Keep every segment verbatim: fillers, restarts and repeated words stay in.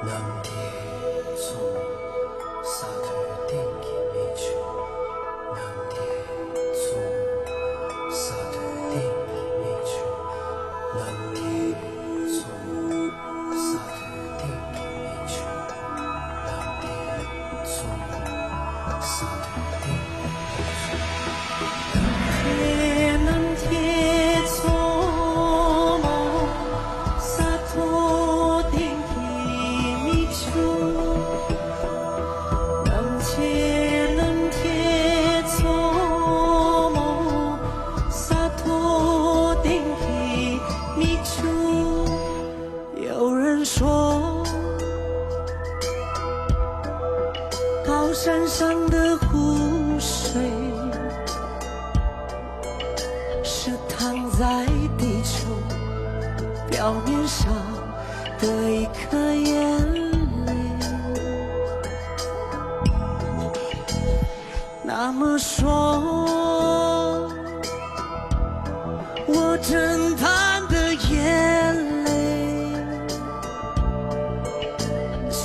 ནམ་མཁའི་མཚོ་མོ་ས་རྡོའི་སྟེང་གི་མིག་ཆུ། ནམ་མཁའི་མཚོ་མོ་ས་རྡོའི་སྟེང་གི་མིག་ཆུ། ནམ་མཁའི་མཚོ་མོ་ས་རྡོའི་སྟེང་གི་མིག་ཆུ། ནམ་མཁའི་མཚོ་མོ་ས་རྡོའི་སྟེང་གི་མིག་ཆུ། ནམ་མཁའི་མཚོ་མོ་ས་རྡོའི་སྟེང་གི་མིག་ཆུ། ནམ་མཁའི་ནམ་མཁའི་མཚོ་མོ་ས་རྡོའི་སྟེང་གི་མིག་ཆུ། 有人说，高山上的湖水是躺在地球表面上的一颗眼泪。那么说，我枕畔的眼泪，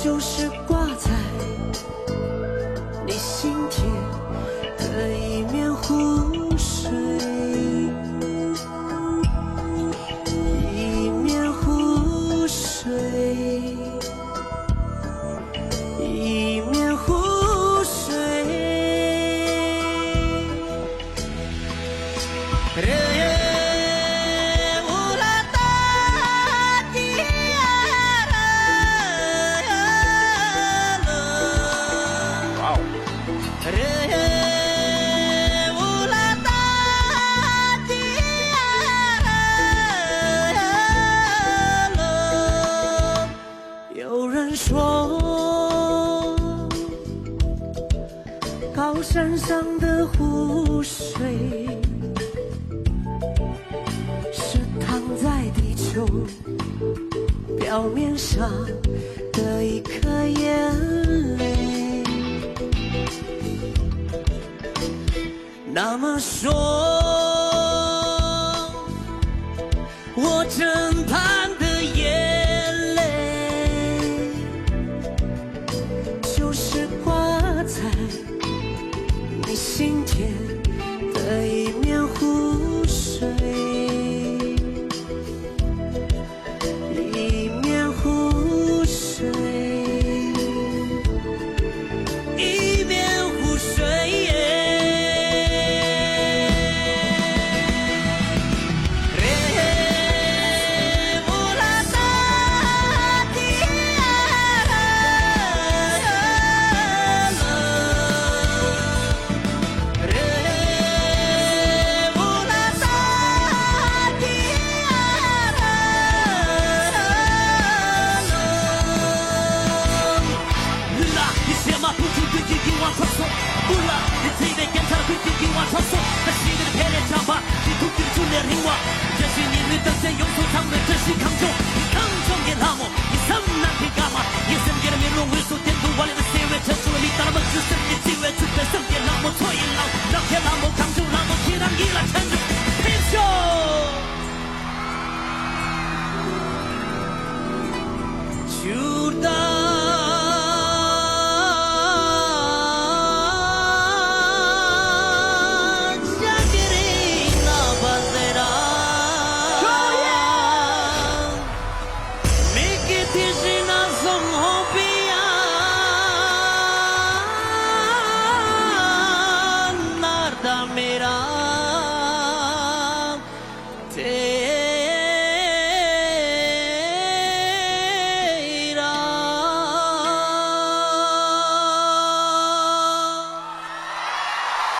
就是挂在你心田的一面湖水，一面湖水。 一面湖水。有人说，高山上的湖水是躺在地球表面上的一颗眼泪。那么说， 我枕畔的眼泪，就是挂在你心田的一面湖水，一面湖水。 一面湖水。ལུས་ལ་ཡི་སེམས་མ་ཐུག་ཅིག་ཀུན་གྱི་ཡིད་དབང་འཕྲོག་སོང་། སྤུ་ལ་ཡི་ཚིག་པའི་རྒྱན་ཆ་ཀུན་གྱི་ཡིད་དབང་འཕྲོག་སོང་། ད་ཤི་བའི་ཕེ་ལེ་བྱམས་པ་ཡི་ཐུགས་ཀྱི་ཚུལ་ལས་རིང་བ། བཀྲ་ཤིས་ཉི་མའི་རྟགས་ཅན་ཡོངས་སུ་ཚང་བའི་བཀྲ་ཤིས་གངས་ལྗོངས། གངས་ལྗོངས་ཀྱི་ལྷ་མོ་ཡི་སེམས་ནང་གི་དགའ་མ། ཡི་སེམས་ཀྱི་མེ་ལོང་འོད་སུ་བརྟན་དུ་བ་ལེ་བའི་བསིལ་བའི་ཆར་ཆུ་ལ་མིག་ལྟར་མ་འཛུལ་སེམས་ཀྱི་བརྩེ་བའི་ཚིག་པའི་སེམས་ཀྱི་ལྷ་མོ་མཚོ་ཡི་ལྷ་མོ་ནམ་མཁའི་ལྷ་མོ་གངས་ལྗོངས་ལྷ་མོ་ཁྱེད་རང་ཉིད་ལ་དྲན་འཇུག་ཕེབས་ཤོག